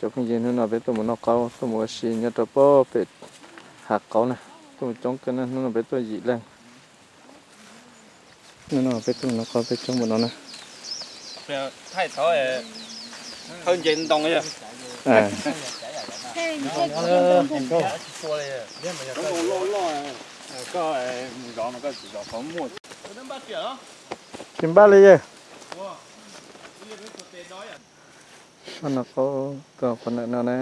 Cov phooj ywg, hnub no peb tuaj mus noj qaub, tuaj mus ua si nyob rau pob pem hav qaub na, tuaj mus coob kawg na, hnub no peb tuaj yim leej. Hnub no peb tuaj mus noj qaub peb coob npaum no na. Tsis npaj li yawg. Noj qaub tuaj qhov ntawm no na,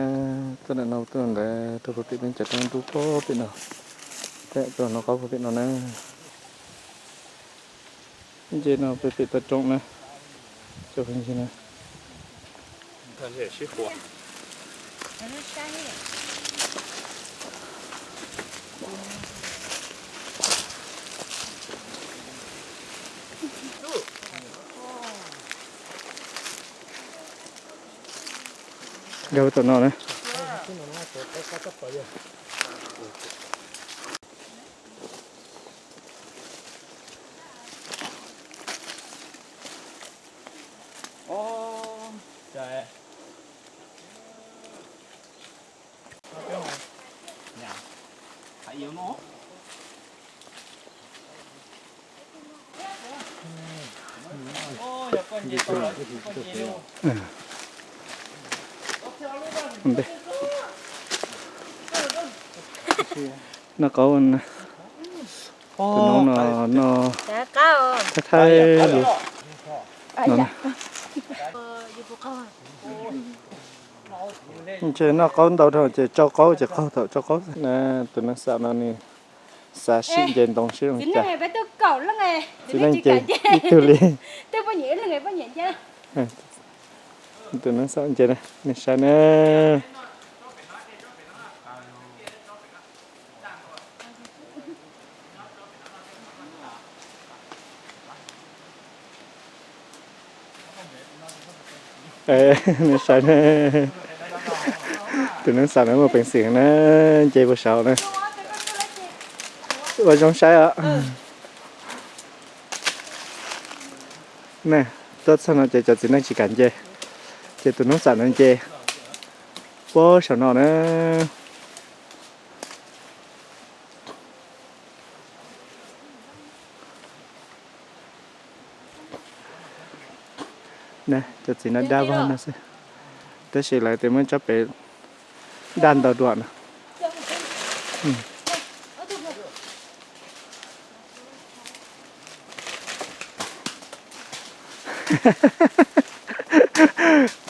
tuaj ntawm no tuaj ntawd rau puag pem peb cov roob dub pob pem no, tuaj noj qaub puag pem no na. Nce no pem pem toj roob na, cov phooj ywg na. Nkag tom no na. Noj qaub, tus noob no noj thawj thawj lus no. Ntshe noj qaub ntau dhau ces tsau qaub ces qaug thaum tsau qaub xwb na. Tus noob xaum no nws xav sim nce ntoo seb zoo li cas. Txiv neej ib tug li. Tus noob xaum nce na, nej saib na. Nej saib na, tus noob xaum no muaj peev xwm na, nce puag saud na. Ua zoo saib os. Ne, tuaj txog no ces cov txiv neej tsis kam nce, ces tus noob xaum no nce puag saum no na. Cov txiv no daj vog no xwb, tab sis lawv tias muab tsob pem daj ntau dua no.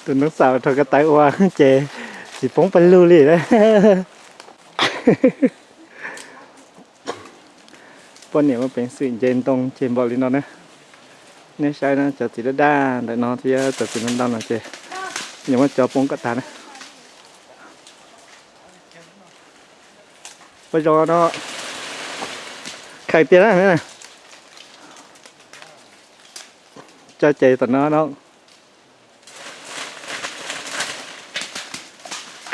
Tus noob xaum rho ko taw ua ces tsis poob pawg lug li. Poj niam muaj peev xwm nce ntoo ces npaum li no na. Nej saib na, cov txiv daj daj ntawm no thiab cov txiv ntau ntau no ces nws muab cov poob kom tas na. Ua zoo no, khaws tiag na. Tso ces tom no no.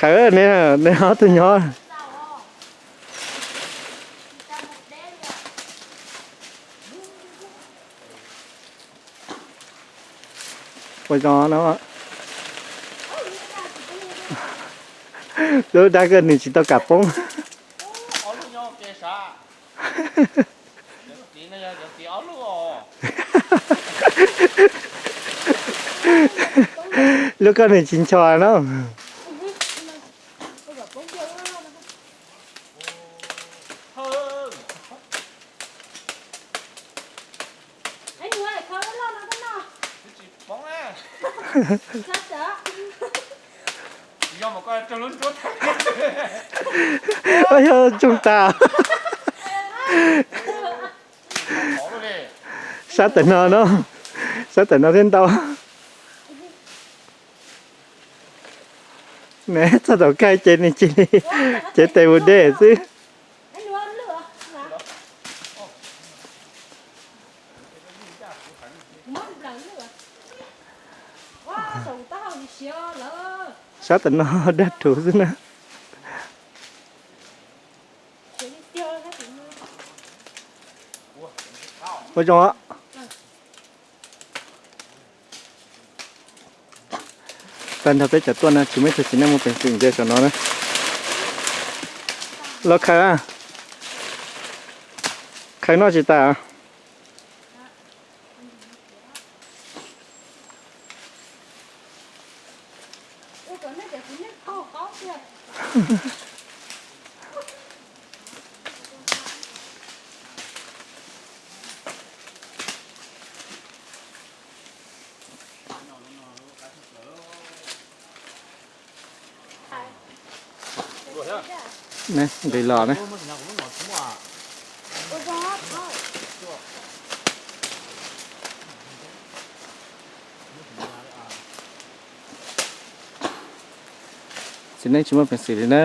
Khaws, nej ob tug nyob. Ua zoo no. Lub dab koj nws tsis tau kam poob. Lub koj nws tsis ncho no. Yog tsoog tas. Sab tawm no no, sab tawm no thiab ntau. Ne, txog thaum kawg ces nws cia li cev tes mus de xwb. Sab tawm no dag rhuv xwb na. Ua zoo. Tag nrho peb cov tuaj no tsis muaj ib tug txiv neej muaj peev xwm nce saum no na. Los khaws, khaws noj tsis tas. Nqis los na. Txiv neej tsis muaj peev xwm li na.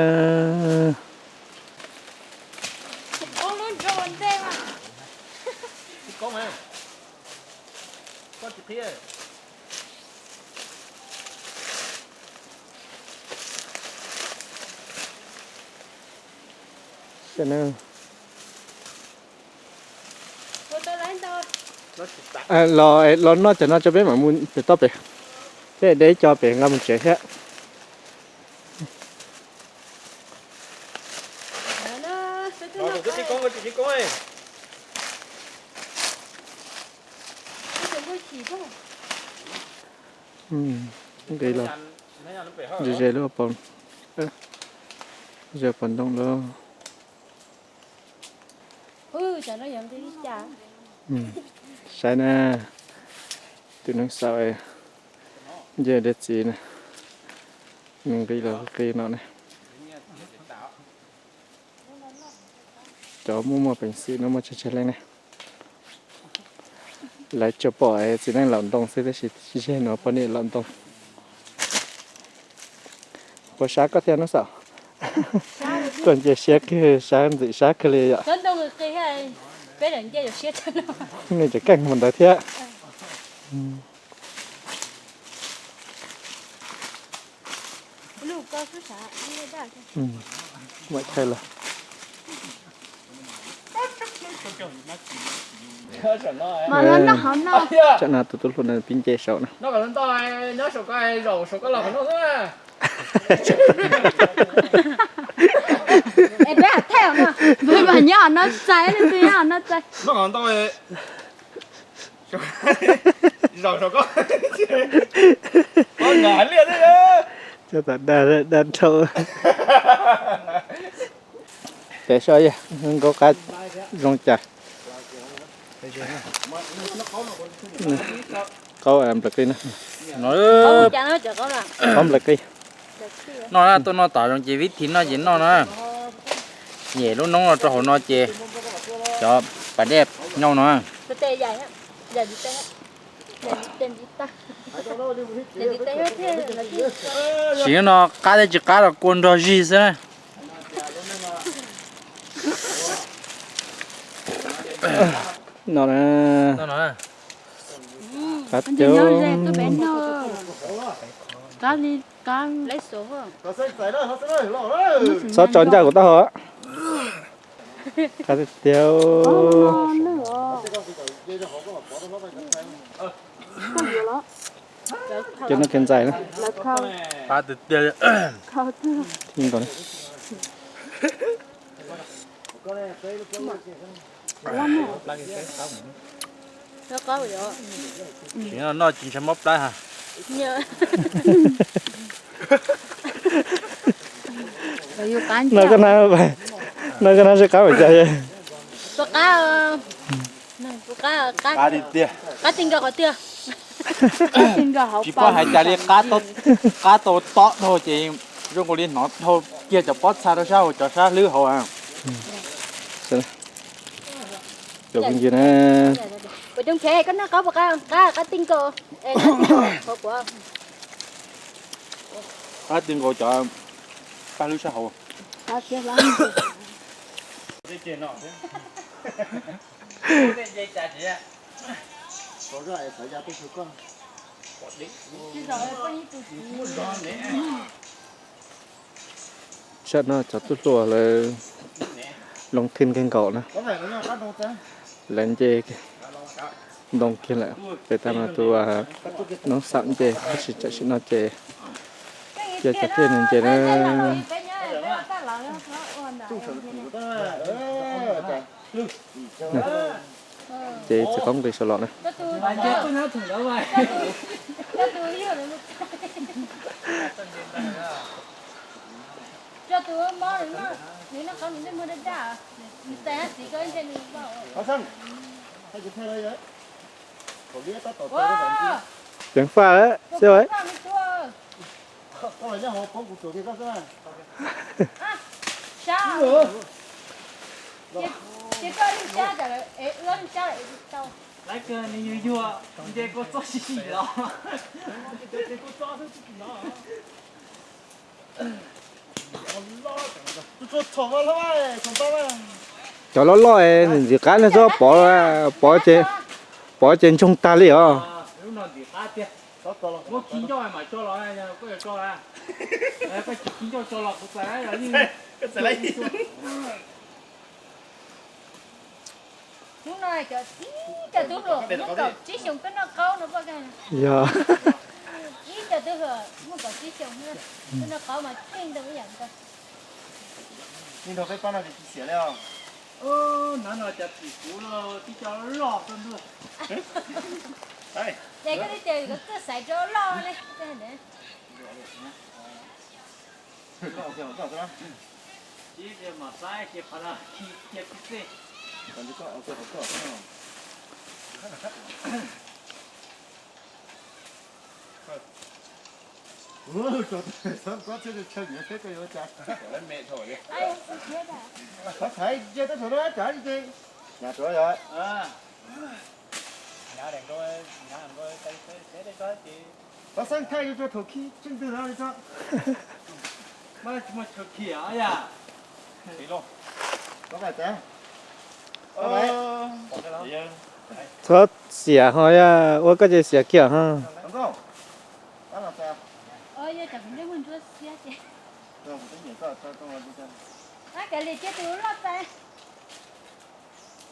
Los, los noj cov no tso peb mam mus pem toj pem, peb de ib co pem nqa mus tsev thiab. Nqis los ze ze lub, ze pom ntoo lawm. Saib na, tus neeg xaum nce dej txiv na, nws nqis los qis no ne. Cov muaj muaj peev xwm no muaj tsawg tsawg leej ne. Lawv tsuas pom txiv neej laum ntoo xwb tab sis ze no poj niam laum ntoo. Puas sab koj thiab Nub Xaum? Koj nce siab kawg, sab ntxim sab kawg li yom. Nej cov keej mus ntawd thiab. Tsam no tus tub hluas no pib nce saum na. Es peb thaij os, peb mas nyob hauv no txais, leej twg nyob hauv no txais. Coj tas dag, dag dhau. Pem saib yog nkauj qab zoo cas. Qaub nplawm qij na. Qaub nplawm qij. Noj na, tuaj noj tom zoo ces vib thi noj ces noj na. Nyem lub noob no rau hauv no ces cov pas dej nyob no. Siv no qab thiab tsis qab los kua nrog zig xwb na. No na. Qab tiag. Txhob tso ncaj kuv taub hau. Qab tiag tiag. Ces no kev ntxais na. Qab tiag tiag. Tsis noj tsis ntshai mob plab ha. No koj na, no koj na sib qab ua cas? Qab tiag tiag. Tsis paub hais cas li, qab tau tob dhau ces zoo nkaus li hnov dhau kiag cov pob txha rau sab hauv, cov sab hlwb hauv. Qab ti nkaus cov paj hlwb sab hauv. Tsam no cov tub hluas lawv loo thij kawg nkaus na. Lawv nce ntoo kiag lawm. Pem tas no tus noob xaum nce tab sis tam sim no ces Cia cov tiaj nws nce na. Ces txiv qoob nqis saum los na. Ceev faj lawm, xyov. Cov loj loj ntxim qab no txhob pov, pov ces ntsoog tag li os. Hnub no ib co tub hluas muaj kaum tsib xyoos tuaj noj qaub no poj kag. Yog. Ib co tub hluas muaj kaum tsib xyoos tuaj noj qaub mas kheej ntau ib yam nkaus. Li nrog peb pab no ces tsis xiam li os. Nav no cas tim kuv tib co loj xwb ntuj. Ces koj li tias koj twb xaiv rau loj li. Xav thaij ntsia tab tom no cas li ces nyam rov yog. Xav xeeb thaij rau thaum khi tsheej twg no li tso. Tsis muaj chaw khi os yam. Txhob xiam ho yam, ua koj ces xiam kiag ho.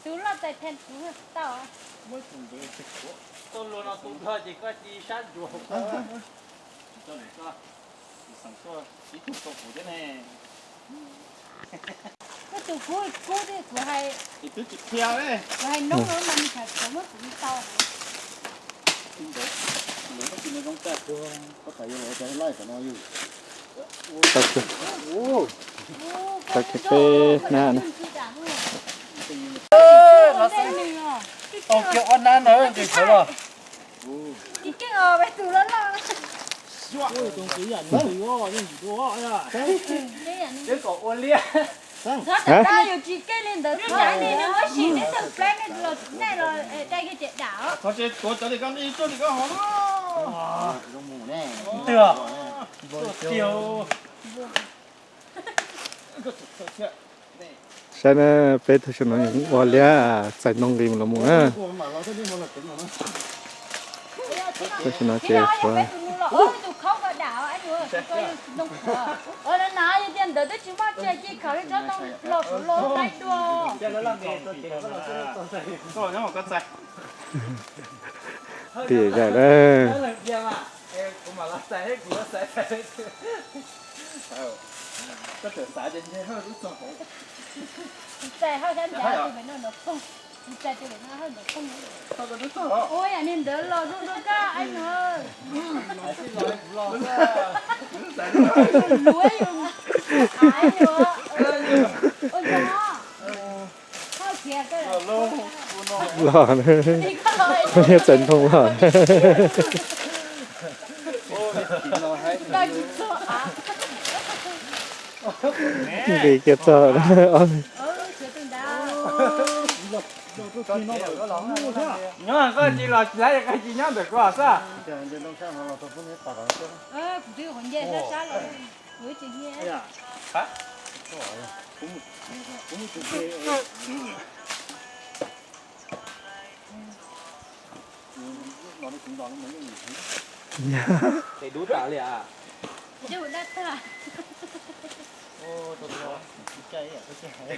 Tus loj txais then kuv tau. Koj luag no tus nrog ces koj cia sab ntsuas hauv ko. Koj tus kub kub thiab kuv hais, kuv hais noob no mas nws txhais kuv muab kuv li tau. Tau kiag, tau kiag peb hnab na. Tau kiag ob hnab no nqis sawv los. Txhob tam dab yus tsis keej li ntawd, txhob li nws muab sim neb tawm plaub nej los dai kiag ces dam. Qhov tseem tuav cov li koj nij tuaj li koj hov. Twg? Saib na, peb tug xyoo no ua liab txais ntoo nqis los mus na. Tug xyoo no ces tshuav tias zais lawm. Ua yam li ntawd los zoo zoo koj ai no. Luav yus, ua ntsoog os. Los, txais ntoo los. Nqis kiag txog. Nyob koj tsis los tsis laib, koj tsis nyob ntawm koj xwb. Dub tas li as.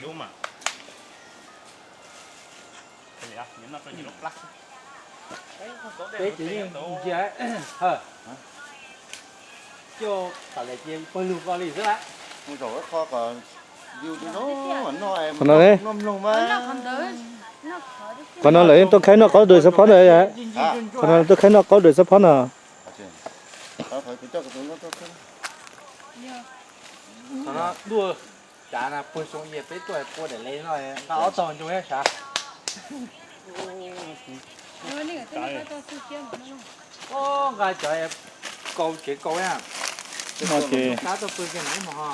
Dub mas. Peb ces yeej ntsia, hawm. Qhov no ne, qhov no lawv tuaj khaib noj qaub dua xab phob na. Qhov no tuaj khaib noj qaub dua xab phob no. Nqa ob tog nco sav. Nqa cov kaus tsev kaus na. No ces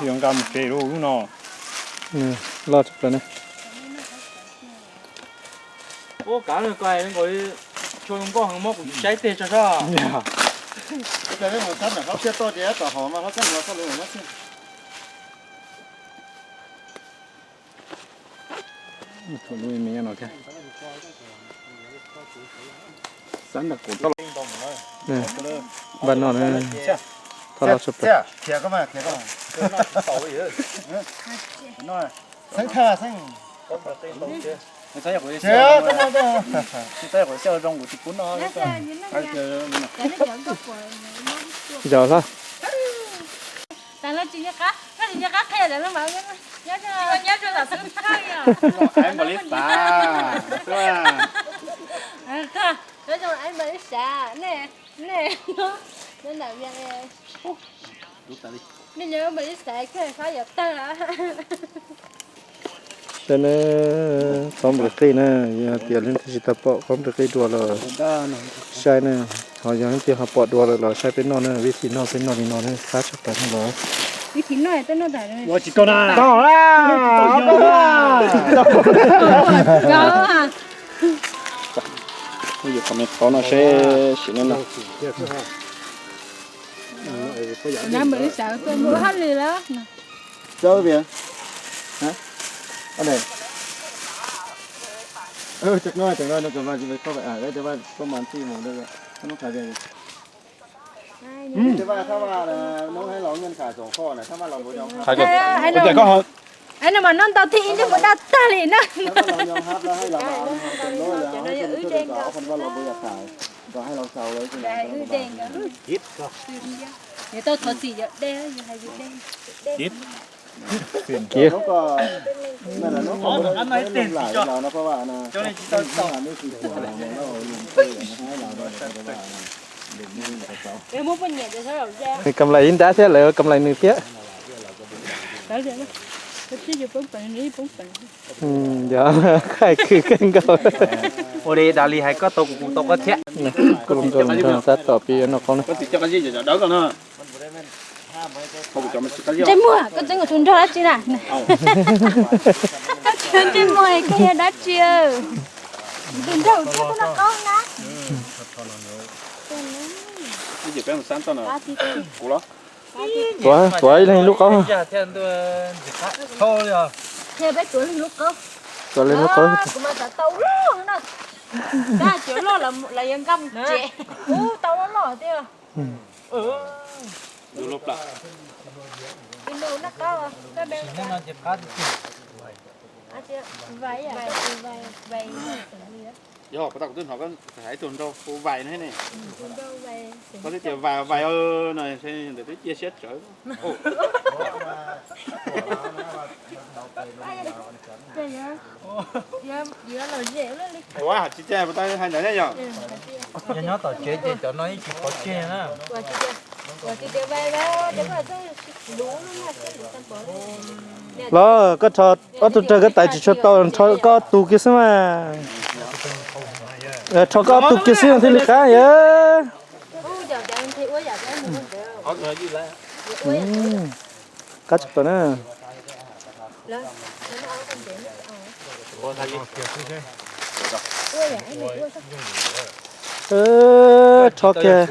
yuav nqa mus tsev lub no. Loj tshaj plaws ne. Ub, kav ko nkaus li tshuaj zoo nkauj heev, muab kuv tsis saib teg tso sob. Npaj no, thoj loj tshaj plaws. Yog hlo. Tas los tsis nco qab, koj tsis nco qab qhia tas los mas nyob zoo xwb thawj yom. Nyob zoo, nyob zoo, npaum li xav, nej, nej, nyob nram Vias, nej nyob npaum li xav koj fab yuav tawg. Saib na, qaub nplawg qij na, yog tias leej twg tsis tau pom qaub nplawg qij dua los saib na, ho yog leej twg ho pom dua lawm los saib peb noj na, vib thim noj peb noj li no na, qab tshaj plaws no los. Vib thim noj, ua tsis tau na. Tau na. Mus yuav qhov me qaub no seb sim neej no. Npawg Lis xav tuaj muaj hauj lwm lawm. Sawv vias. Ua ntej. Cov no, cov no, cov no, cov no, cov no, cov no, cov no, Ai, no mas noj ntau thiab ib ntsis mus daj tag li na. Yog tau thov txim yog dej, yog hais yog dej. Kiv. Kam lais ib nrab thiab lawv kam lais nws thiab. Yog, khaij khw kawg nkaus. Ua li Dav Lis hais koj tau kuv, kuv tau koj thiab. Kuj zoo nraug tab tom pib noj qaub na. Ntsej muag, koj txeeb kuv tus nraug dab tsi na? Ntsej muag, koj yog dab tsi? Tus nraug thiab tuaj noj qaub na. Tuav, tuav ib leeg lub qaub. Tuav leeg lub qaub. Yog, pas tas kuv twb hnov koj hais tus nraug hu Vais no ne. Koj twb tias Vais, Vais no ntawm twb cia siab tsawv. Ua tsis txaj pas tas hais ntawd ne yog. Yog nyob tom tsev ces cov no ib tsis pov tseg na. Los koj rho ob tug rawg koj tais tsis tshua tau, rho koj ob tug kiag xwb mas. Rho koj ob tug kiag xwb thiaj li qab yog. Qab tshaj plaws na. Rho kiag.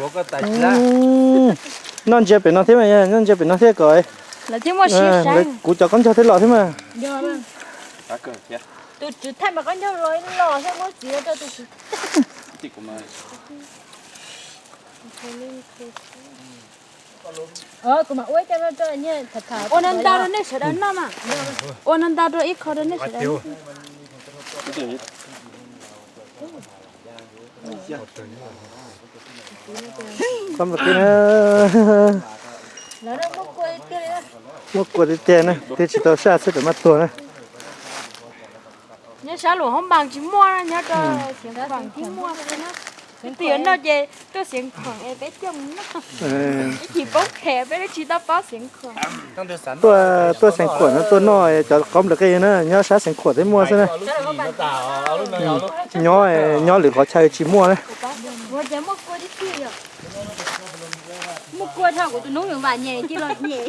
Noj ntsia pem no thiab mas, noj ntsia pem no thiab kom kuv cov qaub ncaug thiab los thiab mas. Ua no ntau rau nej sawv daws noj mas. Ua no ntau rau ib qho rau nej sawv daws noj. Qab nplawg qij na. Muab kua tiag tiag na, twb tsis tau saj xwb tam maj tuag na. Nyob sab lus hoob npas tsis muaj, nyob rau Xeev Khuam thiaj muaj. Peb twb yuav noj ces tuaj Xeev Khuam es peb coj mus noj. Ib chim poob qhes peb twb tsis tau paub Xeev Khuam. Tuaj, tuaj Xeev Khuam no tuaj noj cov qaub nplawg qij na, nyob sab Xeev Khuam thiaj muaj xwb na. Nyob, nyob lwm qhov chaw tsis muaj na. Muaj kua dhau kuv tus noob yoov vam nyem cia los nyem.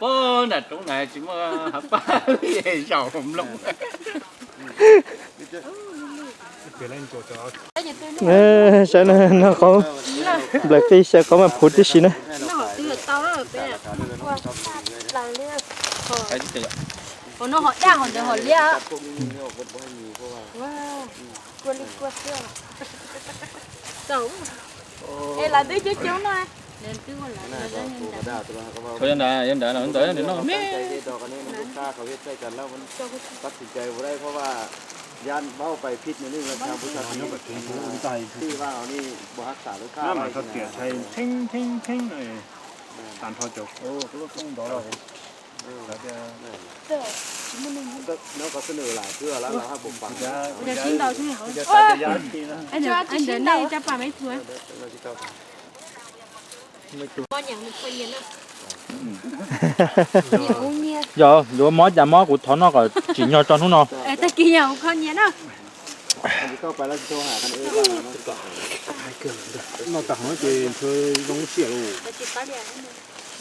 Pab nram roob na tsis muaj hav paj li zaum mloog. Saib no, noj qaub nplawg qij xyaw qaub maj phuv tib si na. Thaum yog nrad, yog nrad los ntawd nws noj me. Yog yuav mob cas mob, kuv thov noj kom tsim nyog tso hnub no. Tag kis yog kho nyias na. Noj tag hov ces ntshua zoo siab lauj.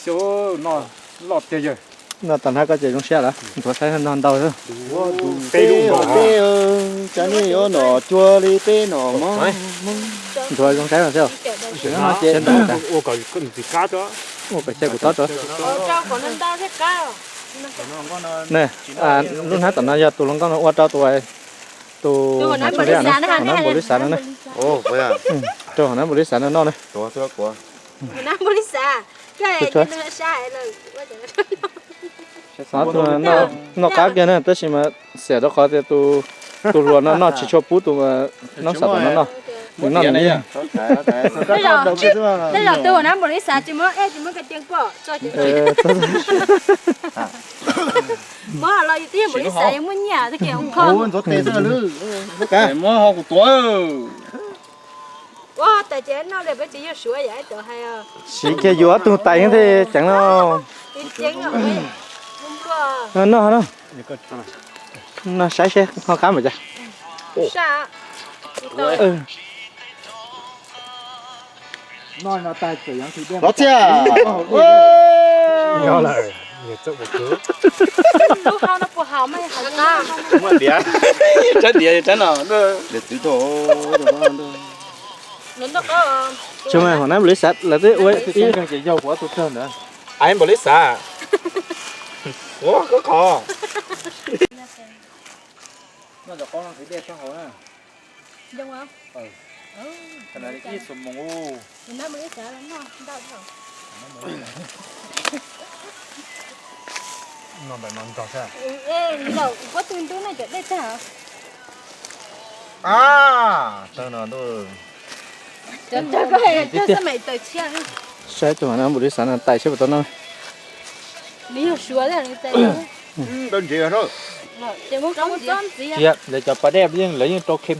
Xyov, noj loj tiag yawg. Noj tag hab koj ces zoo siab lawm, nthuav saib noj ntau xwb. Peb lub nkaus, cov nej yuav nom cuag li peb nom mob. Nthuav zoo saib no xwb. Ua kom ntxim qab tso. Ua kom xyaw kuv tob tso. Ne, lub hnab tom no yog tus hluas nkauj no ua rau tus, tus hauv nab npaum li xav no ne. Rau hauv nab npaum li xav no noj ne. Noj qab kiag na, tab sis mas xiam rau qhov tias tus hluas no noj tsis tshua pub tus noob xav tom no noj. Nws noj nws. Tej zaum tus hauv nab npaum li xav tsis muab ej tsis muab ka tias pom. Muab los yus twb yog npaum li xav yus muaj nyiaj tag kis kho. Muab ho kuv tuav. Ua tais ces noj li peb tsis yog suav yam ib cov hais. Siv kiag yus ob tug tais thiaj ceev no. Noj no. Noj saib seb ho qab npaum cas. Los txia. Tsaib diav, tsaib no. Tsis mas hauv nab npaum li xav lawv twb ua ib. Yog kuv ob tug rog ntawd. Ai npaum li xav. Ua koj qhov. Saib tus hauv nab npaum li xav no tais seb puas tau noj. Tsis yog, lawv cov pas dej yeej, lawv yeej rau khem.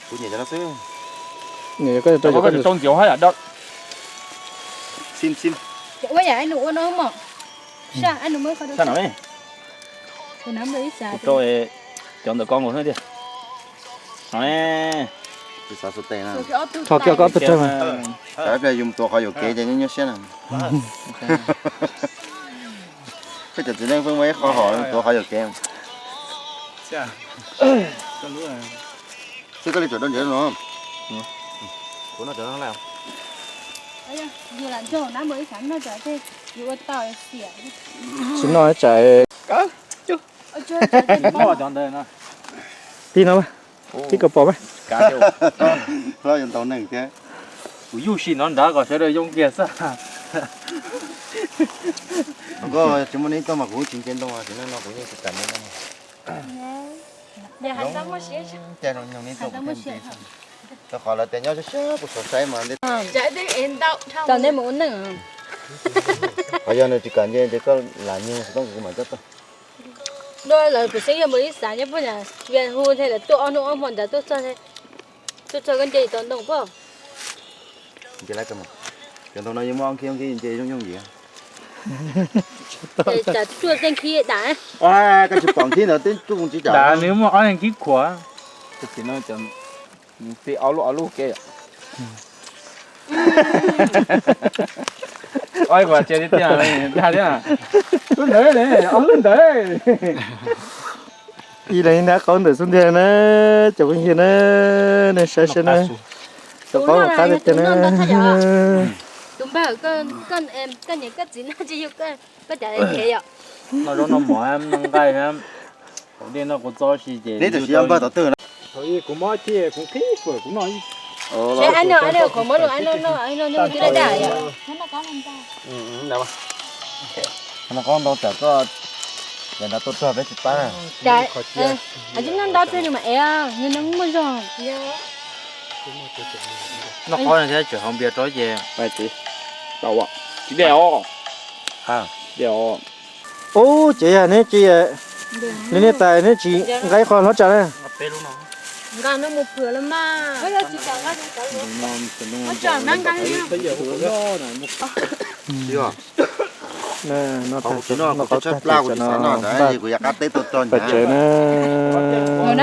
Rau ntxiv hab yam dab. Kuv rau cov ntawm koj nkaus xwb tiag. No ne. Tso kiag koj tug rog mas. Yus mus tuav qhov yuam kev ces nyuaj siab na. Koj cov txiv neej pheej muaj ib qho hom tuav qhov yuam kev. Xwb koj li tuav rau ntawd no. Kuv noj cov no lawm. Tsis noj tsam. Tib no, tib kaus pom mas. Hlob yuav ntaus neeg thiab. Kuv yuj sim no nrad kom sawv daws yoo kiag xwb. Koj tsis muaj neeg tuaj mas kuv tsis nce ntoo, tsis no kuv yeej tsis kam nce ntoo. Cas zoo nyoog li rau qhov lawv tias nyob siab siab kuv sawv saib mas. Tau nej mus ua neej. Qhov yog nws tsis kam nce ces koj lam nyoog xov tooj kuv mam coj tuaj. Dua lawv kuv xeeb yog npawg ib xav nyob puag nram Vias hu thiaj lawv tuaj ob hnub ob hmo nrad tuaj txog, tuaj txog koj nce tau ntoo puag. Nce lawm koj mas, cov ntoo no yeej muaj ob nkhib ob nkhib nce yooj yooj yim. Cas tuaj tej nkhib dam. Koj tsis pom nkhib ntawd twb tsuj tsis dam. Nws muaj ob nkhib khuav. Tab sis no cov tij ob lub ob lub ke. Oj, kuv tsis tiag tiag, dag thiab. Lub ntawd ne, ob lub ntawd. Ib leeg ib nrab qaub ntawm xub ntiag na, cov phooj ywg na, nej saib saib na. Rau qaub qab tiag tiag na. Tus npawg, koj niam koj txiv no tsis yog koj cov kev yom? Noj zaub noj mov noj nqaij thiab, haus dej noj kua txob si ces. Neb tus tsis yog npawg tom twg na? Thaum ub kuv mob thiab kuv qhib fawm kuv noj ib. Seb, ai noj, ai noj, qhov muab rau ai noj, noj, ai noj, noj twb daj daj yom. Noj qaub ntau tsam koj, yam nrad tuaj txog peb tsis pab. Cas, tsis noj ntau tsam nws mam ev, nws nws muaj zog. Noj qaub no thiab tseem haus npias rau ces. Tsis dej os. Dej os. Ub, ces yog neb tsis, neb niam tais neb tsis nqa ib qho hlob tsam na. Nqa no mus phwm los mas. Noj tag, noj qaub tag ces tsam no npaj pais tsev na. Noj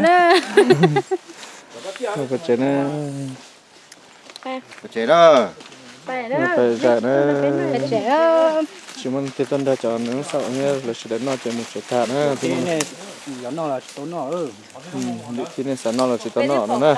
na. Noj pais tsev na. Pais tsev na. Noj pais zam na. Tsis muaj leej twg tuaj nrog cov nws xaum nyob lawv sawv daws noj ces mus tsev tag na. Lwm tib nej xav noj los tsis tau noj no na.